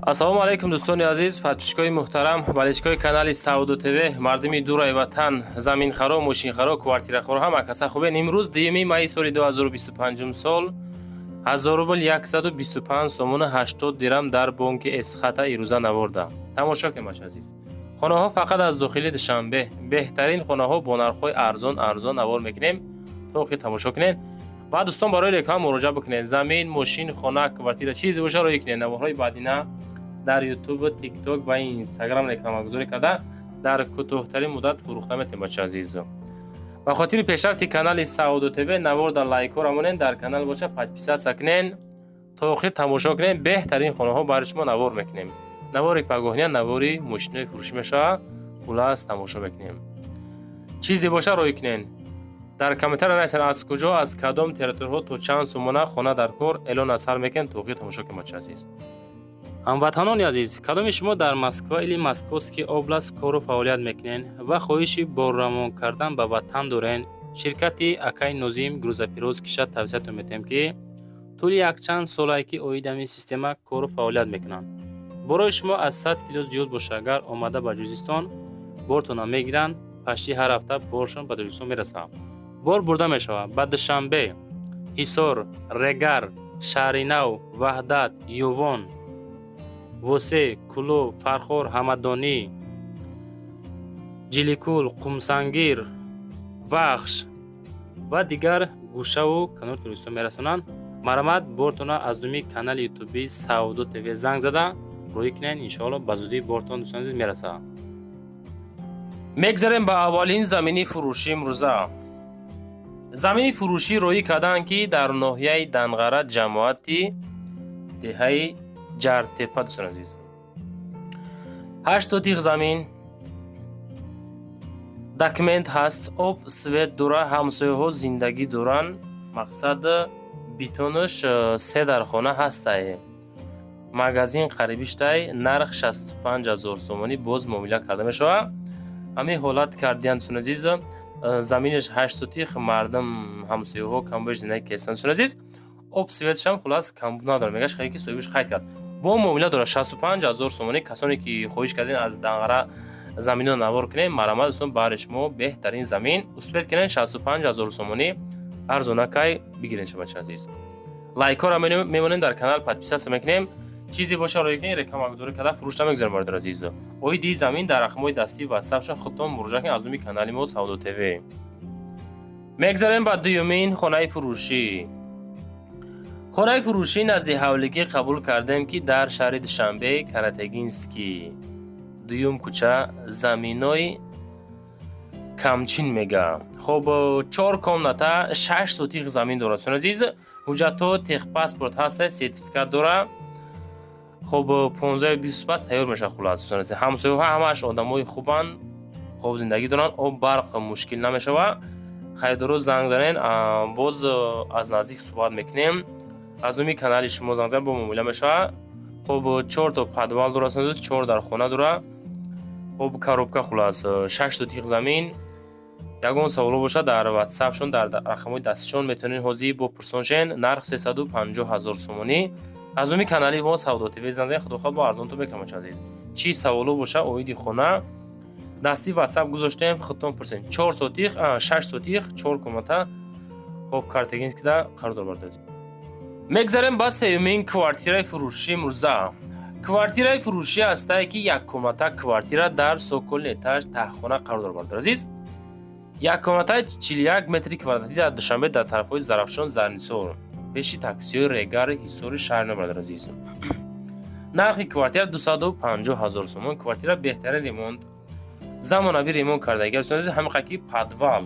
Ассалому алайкум, дӯстони азиз, подписчикои муҳтарам, болельщикои канали Савдо ТВ, мардуми дураи ватан, заминхаро, мошинхаро, квартирахоро, ҳама каса хубен. Имрӯз 2 майи соли 2025 сол, 1000 рубл 125 сомону 80 дирам дар бонки Эсхата ирӯза наворда. Тамошо кунем, азиз. Хонаҳо фақат аз дохили Душанбе, беҳтарин хонаҳо бо нархҳои арзон арзон навор мекунем. То охир тамошо кунед ва дӯстон, барои реклама муроҷиат бикунед. Замин, мошин, хона, квартира, чизе боша, роӣ кунед. Наворҳои баъдина дар Ютуб, Тикток ва Инстаграм рекламагузорӣ карда, дар кӯтоҳтарин муддат фурӯхта метавонем. Бача азиз, ба хотири пешрафти канали Савдо ТВ навор дар лайкҳоро монен, дар канал боша, подписаться кунен, то охир тамошо кунем. Беҳтарин хонаҳо барои шумо навор мекунем. Навори пагоҳния навори мошинои фурӯшӣ мешавад. Хулас, тамошо мекунем. Чизе боша, роӣ кунен. Дар комментария нависен, аз куҷо, аз кадом территорияҳо, то чанд сомона хона дар кор. Эълон аз сар мекунем. То охир тамошо кунем, бача азиз. Ҳамватанони азиз, кадоми шумо дар Москва или Московский область кору фаъолият мекунед ва хоҳиши борравон кардан ба ватан дорен, ширкати акай Нозим грузоперевозкиша тавсиятон метиҳем, ки тӯли якчанд солае ки оид ҳамин система кору фаъолият мекунанд. Борои шумо аз 100 кило зиёд боша, агар омада ба Ҷузистон бортона мегиранд. Пашти ҳар ҳафта боршон ба Тоҷикистон мерасад. Бор бурда мешавад ба Душанбе, Ҳисор, Регар, Шаҳринав, Ваҳдат, Ювон, Восе, Кӯлоб, Фархор, Ҳамадонӣ, Ҷиликул, Қумсангир, Вахш ва дигар гӯшаву канори Тоҷикистон мерасонанд. Марҳамат, бортона аз номи канали ютуби Савдо ТВ занг зада роҳӣ кунед. Иншоалло, ба зудӣ бортон, дӯстони азиз, мерасад. Мегзарем ба аввалин замини фурӯшӣ имрӯза. Замини фурӯшӣ роҳӣ карданд, ки дар ноҳияи Данғара, ҷамоати деҳаи Ҷартепа. Дӯстони азиз, 8 сотих замин, документ ҳаст, об, свет дора, ҳамсояҳо зиндагӣ доранд. Мақсад, битонаш се дархона ҳастай, магазин қарибиштай. Нарх 65 000 сомонӣ, боз муомила карда мешавад. Ҳамин ҳолат кардиян, дӯстони азиз. Заминаш 8 сотих, мардум, ҳамсояҳо камбеш зиндагӣ кестанд. Дӯстони азиз, об, светшам, хулас, камбуд надорад. Мегаш хеле ки соҳибаш қайд кард, бо муомила дорад. 65 000 сомонӣ. Касоне ки хоҳиш кардем, аз Данғара заминро навор кунем, марҳамат, дӯстон, баҳри шумо беҳтарин замин. Успеть кунед, 65 000 сомонӣ, арзонакай бигиред. Шабачи азиз, лайкҳоро мемонем, дар канал подписаться мекунем. Чизе боша, роӣ кунед. Рекламагузорӣ карда фурӯш намегузорем, бародар азиз. Оиди замин дар рақамҳои дастии ватсапшон худтон муроҷиат кунед. Аз номи канали мо Савдо ТВ мегзарем ба дуюмин хонаи фурӯшӣ. Хонаи фурӯшӣ назди ҳавлигӣ қабул кардем, ки дар шаҳри Душанбе, Каратегинский, дуюм кӯча, заминои камчин мега. Хоб, чор комната, 6 сотих замин дорад. Дӯстони азиз, ҳуҷҷатҳо, техпаспорт ҳаста, сертификат дора. Хоб, 15-20 пас тайёр мешавад. Хулас, дӯстони азиз, ҳамсояҳо ҳамааш одамои хубанд, хоб зиндагӣ доранд, об, барқ мушкил намешавад. Харидоро занг занен, боз аз наздик суҳбат мекунем. Аз номи канали шумо занг зан, бо муомила мешавад. Хоб, чорто подвал дорад, чор дар хона дорад. Хоб, коробка. Хулас, 6 сотих замин. Ягон саволо бошад, дар ватсапшон, дар рақамҳои дастишон метавонед ҳозир бо пурсоншен. Нарх 350 000 сомонӣ. Аз номи канали мо Савдо ТВ занг занед, худохоҳ, бо арзонтон мекунам. Азиз, чӣ саволо боша оиди хона, дасти ватсап гузоштем, худтон пурсед. 4 сотих, 6 сотих, чор комната. Хоб, Картегинскида қарор дорад. Мегзарем ба сеюмин квартираи фурӯшӣ имрӯза. Квартираи фурӯшӣ ҳастае, ки яккомната квартира дар цокольный этаж, таҳхона қарор дорад. Бародар азиз, яккомнатаи 41 метри квадратӣ дар Душанбе, дар тарафҳои Зарафшон, Зарнисор, пеши таксиҳои Регари, Ҳисори шаҳр. Бародар азиз, нархи квартира 250 ҳазор сомон. Квартира беҳтарин ремонт, замонавӣ ремонт кардагӣ. Азиз, ҳамин ки подвал,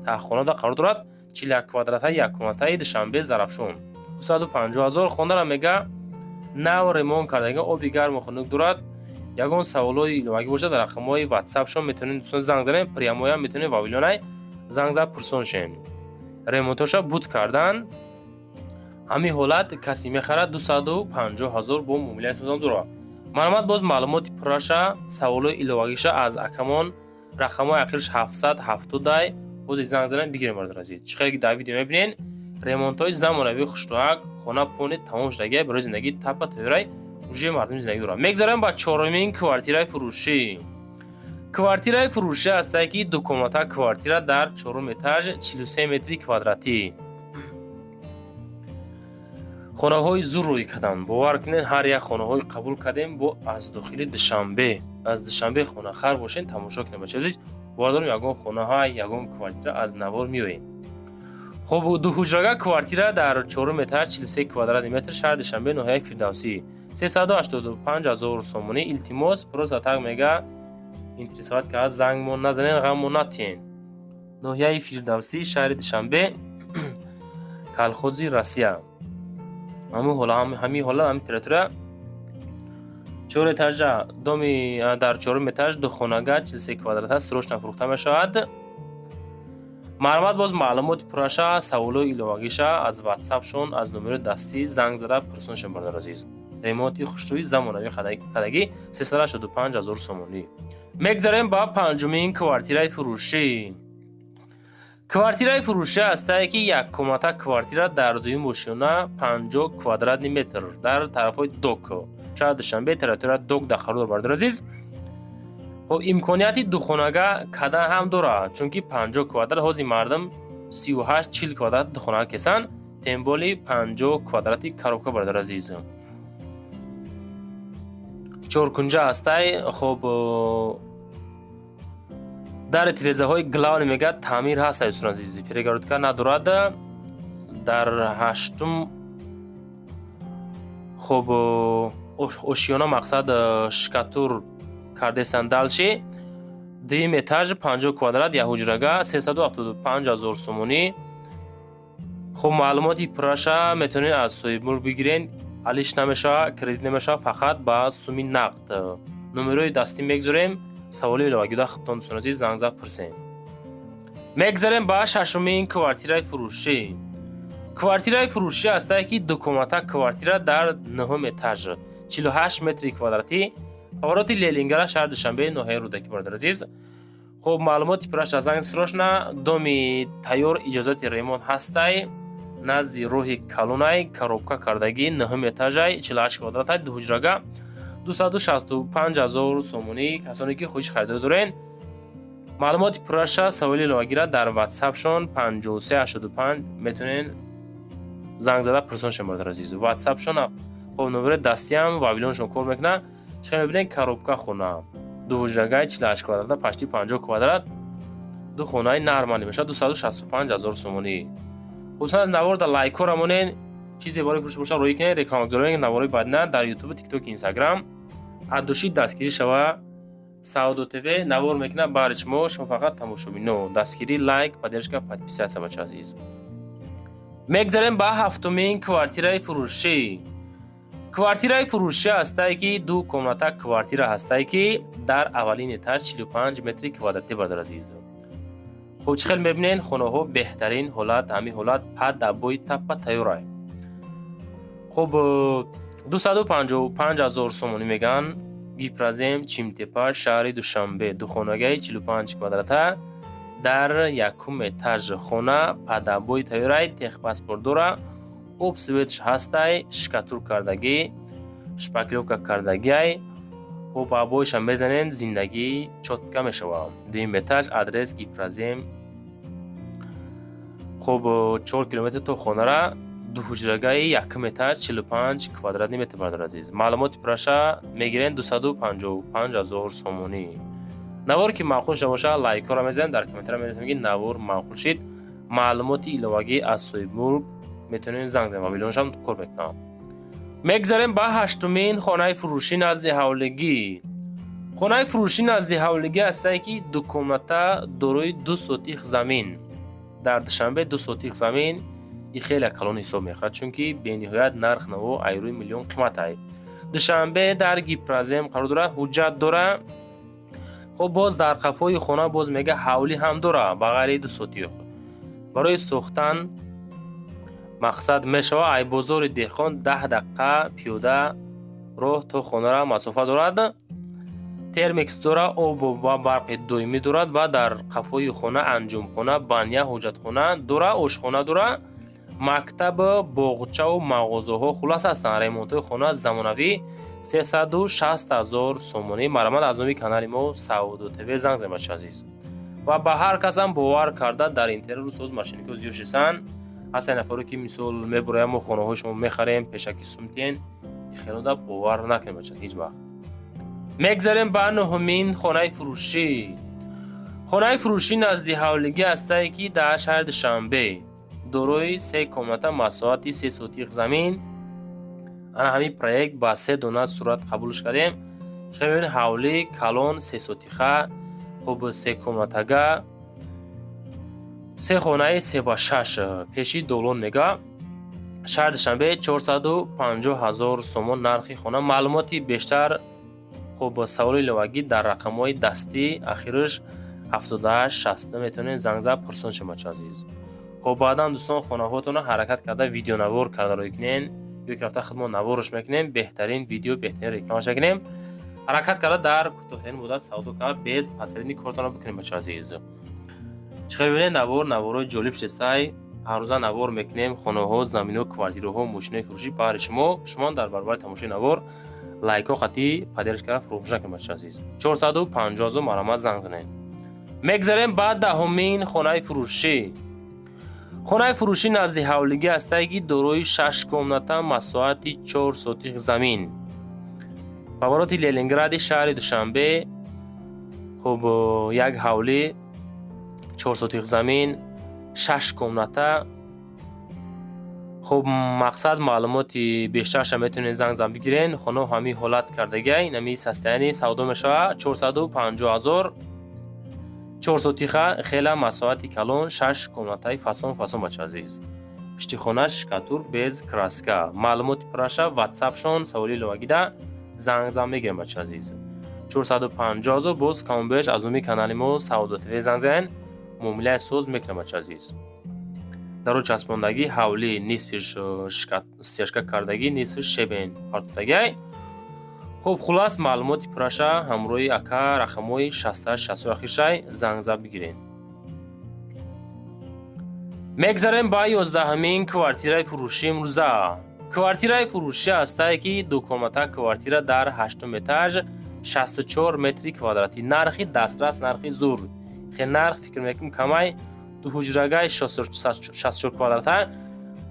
таҳхонада қарор дорад. 41 квадрата, яккомнатаи Душанбе, Зарафшон, 250 ҳазор. Хонара мега нав ремонт кардагӣ, оби гарму хунук дорад. Ягон саволҳои иловагӣ бошад, дар рақамҳои ватсапшон метавонед, дӯстон, занг занед. Прямой ам метавонед, вавилонай занг зад, пурсон шен. Ремонтоша буд кардан. Ҳамин ҳолат касе мехарад, 250 ҳазор, бо муомилаи созон дорад. Марҳамат, боз маълумоти пурраша, саволҳои иловагиша аз акамон, рақамҳои ахирш 770-ай, боз занг занем, бигирем. Бародар азиз, чӣ хеле ки дар видео мебинен, ремонтҳои замонавии хушрӯак, хона полный тамом шудагия, барои зиндагӣ тапа тайёрай. Уже мардум зиндагӣ дорад. Мегзарем ба чорумин квартираи фурӯшӣ. Квартираи фурӯшӣ ҳастае, ки двухкомната квартира дар чорум этаж, 43 метри квадратӣ. Хонаҳои зур рӯй карданд, бовар кунед. Ҳар як хонаҳои қабул кардем бо аз дохили Душанбе, аз Душанбе хонахар бошен, тамошо кунед, бача азиз. Бовар дорем, ягон хонаҳа, ягон квартира аз навор меоем. Хуб, дуҳуҷрага квартира дар чорум этаж, 43 квадратный метр, шаҳри Душанбе, ноҳияи Фирдавсӣ, 385 ҳазор сомонӣ. Илтимос, просто так мега интересовать ка, зангмон назанен, ғаммон натиҳен. Ноҳияи Фирдавсӣ, шаҳри Душанбе, Колхози Россия, ҳамин ҳола, ҳамин ҳола, ҳамин территория, чор этажа доми дар чорум этаж, духонага, 43 квадрат аст, срочно фурӯхта мешавад. Марҳамат, боз маълумоти пурраша, саволҳои иловагиша аз ватсапшон, аз номери дастӣ занг зада пурсоншон. Бародар азиз, ремонти хушрӯи замонавӣ кардагӣ, 385 ҳазор сомонӣ. Мегзарем ба панҷумин квартираи фурӯшӣ. Квартираи фурӯшӣ ҳастае, ки яккомната квартира дар дуюм ошёна, 50 квадратный метр, дар тарафҳои Док, шаҳри Душанбе, территория Док дар қарор. Бародар азиз, хоб, имконияти духонага кардан ҳам дорад, чунки 50 квадрат, ҳозир мардум 38, 40 квадрат духонага кесанд, тем более 50 квадрати коробка. Бародар азиз, чоркунҷа ҳастай. Хоб, дари тирезаҳои главный мегӯяд, таъмир ҳаст, дӯстони азиз, перегородка надорад. Дар ҳаштум, хоб, ошёна, мақсад, штукатур кардесан. Дальше дуюм этаж, 50 квадрат, як ҳуҷрага, 375 ҳазор сомонӣ. Хуб, маълумоти пурраша метавонед аз соҳибмулк бигирен. Алиш намешавад, кредит намешавад, фақат ба суми нақд. Номерои дастӣ мегузорем, саволи иловагида худтон, дӯстони азиз, занг зад пурсем. Мегзарем ба шашумин квартираи фурӯшӣ. Квартираи фурӯшӣ ҳастае, ки двухкомната квартира дар нуҳум этаж, 48 метри квадратӣ, повороти Ленинград, шаҳри Душанбе, ноҳияи Рӯдакӣ. Бародар азиз, хуб, маълумоти пурраш аз занг срочно. Доми тайёр, иҷозати ремонт ҳастай, назди роҳи калонай, коробка кардагӣ, нуҳум этажай, 48 квадратай, дуҳуҷрага, 265 ҳазор сомонӣ. Касоне ки хоҳиши харидорӣ дорен, маълумоти пурраша, саволи иловагира дар ватсапшон 5385 метавонен занг зада пурсоншон. Бародар азиз, ватсапшон, хоб, номери дастиам вавилоншон кор мекунад. Чӣ мебинед? Коробка хона, дуҳуҷрагаи 48 квадрата, почти 50 квадрат, ду хонаи нормалӣ мешавад, 265 ҳазор сомонӣ. Хусусан аз наворда лайкҳоро монен, чизе барои фурӯш боша, роӣ кунед, рекламагузорӣ. Наворои баъдина дар Ютуб, Тикток, Инстаграм аз души дастгирӣ шава. Савдо ТВ навор мекунад баҳри шумо, шумо фақат тамошобино. Дастгирӣ, лайк, поддержка, подписаться, бача азиз. Мегзарем ба ҳафтумин квартираи фурӯшӣ. Квартираи фурӯшӣ ҳастае, ки ду комната квартира ҳастае, ки дар аввалин этаж, 45 метри квадратӣ. Бародар азиз, хуб, чӣ хел мебинед, хонаҳо беҳтарин ҳолат, ҳамин ҳолат, под обои таппа тайёрай. Хуб, 255 ҳазор сомонӣ мегӯянд. Гипрозем, Чимтепа, шаҳри Душанбе, духонагаи 45 квадрата дар якум этаж. Хона под обои тайёрай, техпаспорт дора, об, светш ҳастай, штукатур кардагӣ, шпаклёвка кардагиай. Хуб, обоиша мезанем, зиндагӣ чётко мешавад. Дуюм этаж, адрес Гипрозем. Хуб, 4 километр то хонара. Дуҳуҷрагаи якум этаж, 45 квадратный метр. Бародар азиз, маълумоти пурраша мегирем, 255 ҳазор сомонӣ. Навор ки маъқул шуда бошад, лайкҳоро мезанем, дар комментария менависем, ки навор маъқул шид. Маълумоти иловагӣ аз соҳибмулк метавонем занг занем, мобилонашам кор мекунам. Мегзарем ба ҳаштумин хонаи фурӯшӣ назди ҳавлигӣ. Хонаи фурӯшӣ назди ҳавлигӣ ҳастае, ки двухкомната дорои 2 сотих замин дар Душанбе. 2 сотих замин и хеле калон ҳисоб мехӯрад, чунки бениҳоят нарх наво айрӯи миллион қиматай. Душанбе, дар Гипрозем қарор дорад, ҳуҷҷат дора. Хуб, боз дар қафои хона боз мега ҳавлӣ ҳам дора, ба ғайри 2 сотих. Барои сохтан мақсад мешавад. Ай бозори деҳқон 10 дақиқа пиёда роҳ то хонара масофа дорад. Термикс дора, обу ва барқи доимӣ дорад ва дар қафои хона анҷумхона, баня, ҳоҷатхона дора, ошхона дора. Мактаб, боғчаву мағозаҳо хулас ҳастанд. Ремонтҳои хона замонавӣ, 360 000 сомонӣ. Марҳамат, аз номи канали мо Савдо ТВ занг занед, бачаи азиз. Ва ба ҳар касам бовар карда, дар интернет рӯз мошенникҳо зиёд шистанд. Ҳастанд нафаре, ки мисол мебуроям, мо хонаҳои шумо мехарем, пешакӣ сумтен. Хелода бовар накунем, бача, ҳеҷ вақт. Мегзарем ба нуҳумин хонаи фурӯшӣ. Хонаи фурӯшӣ назди ҳавлигӣ ҳастае, ки дар шаҳри Душанбе, дорои се комната, масоҳати 3 сотих замин. Ана ҳамин проект ба се дона сурат қабулш кардем. Мебинед, ҳавлӣ калон, 3 сотиха, хуб, се комнатага, се хонаи 3 ба 6, пеши долон мега, шаҳри Душанбе, 450 000 сомон нархи хона. Маълумоти бештар, хуб, саволи иловагӣ дар рақамҳои дастӣ, ахираш 78 60, метавонед занг зад, пурсон шумо, бача азиз. Хуб, баъдан, дӯстон, хонаҳотонро ҳаракат карда видеонавор карда рӯй кунен ё ки рафта худмон наворш мекунем, беҳтарин видео, беҳтарин рекламаш мекунем. Ҳаракат карда дар кӯтоҳтарин муддат савдо карда, без посредник кортонро бикунем, бача азиз. Чӣ хел бибинед, навор, наворҳои ҷолиб шудастай. Ҳаррӯза навор мекунем, хонаҳо, заминҳо, квартираҳо, мошинаи фурӯшӣ баҳри шумо. Шумо дар баробари тамошои навор лайкҳо қатӣ поддержка кара фуромӯш накунед, бача азиз. 450 000, марҳамат, занг занед. Мегзарем ба 10-умин хонаи фурӯшӣ. Хонаи фурӯшӣ назди ҳавлигӣ ҳастае, ки дорои шаш комната, масоҳати 4 сотих замин, повороти Ленингради шаҳри Душанбе. Хуб, як ҳавлӣ, 4 сотих замин, шаш комната. Хуб, мақсад, маълумоти бештарша метавонед занг зан бигирен. Хона ҳамин ҳолат кардагиай, нами состояние савдо мешавад, 450 000, 4 сотиха, хела масоҳати калон, шаш комнатаи фасон фасон, бача азиз. Пишти хона штукатур, без краска. Маълумоти пурраша ватсапшон, саволи иловагида занг зан мегирем, бача азиз. 450 000, боз камобеш аз номи канали мо Савдо ТВ занг занен, муомилаи соз мекунем, бача азиз. Даро часпондагӣ, ҳавлӣ нисфиш стяжка кардагӣ, нисфиш щебень партофтагиай. Хуб, хулас, маълумоти пурраша ҳамроҳи ака рақамҳои 68 60 ахиршай занг зад бигирен. Мегзарем ба 11-ҳамин квартираи фурӯшӣ имрӯза. Квартираи фурӯшӣ ҳастае, ки дукомната квартира дар ҳаштум этаж, 64 метри квадратӣ, нархи дастрас, нархи зур. Хел нарх фикр мекунем камай. Дуҳуҷрагаи 64 квадрата,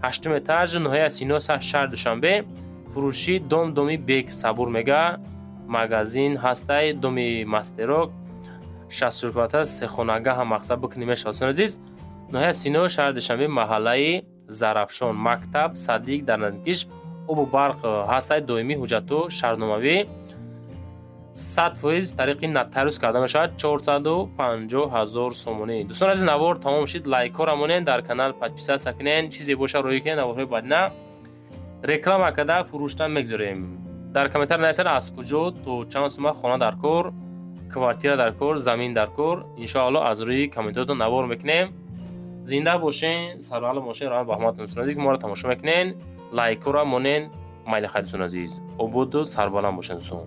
ҳаштум этаж, ноҳияи Сино, шаҳри Душанбе. Фурӯшӣ дом, доми Бек Сабур мега, магазин ҳастай, доми мастерок, 64 квадрата, сехонага ҳам мақсад бикунӣ мешавад. Дӯстони азиз, ноҳияи Сино, шаҳри Душанбе, маҳаллаи Зарафшон, мактаб, садик дар наздикиш, обу барқ ҳастай доимӣ, ҳуҷҷату шартномавӣ 100% тариқи нотариус карда мешавад, 450 000 сомонӣ. Дӯстони азиз, навор тамом шид. Лайкҳоро монен, дар канал подписаться кунен, чизе боша роҳӣ кунен. Наворҳои баъдина реклама карда фурӯшта мегзорем. Дар комментар нависед, аз куҷо, то чанд сума хона дар кор, квартира дар кор, замин дар кор. Иншоалло, аз рӯи комментаротон навор мекунем. Зинда бошен, сарбаланд бошен. Раҳмат ба ҳаматон, дӯстони азиз, моро тамошо мекунен. Лайкҳоро монен. Майли, хайр, дӯстони азиз, ободу сарбаланд бошен, дӯстон.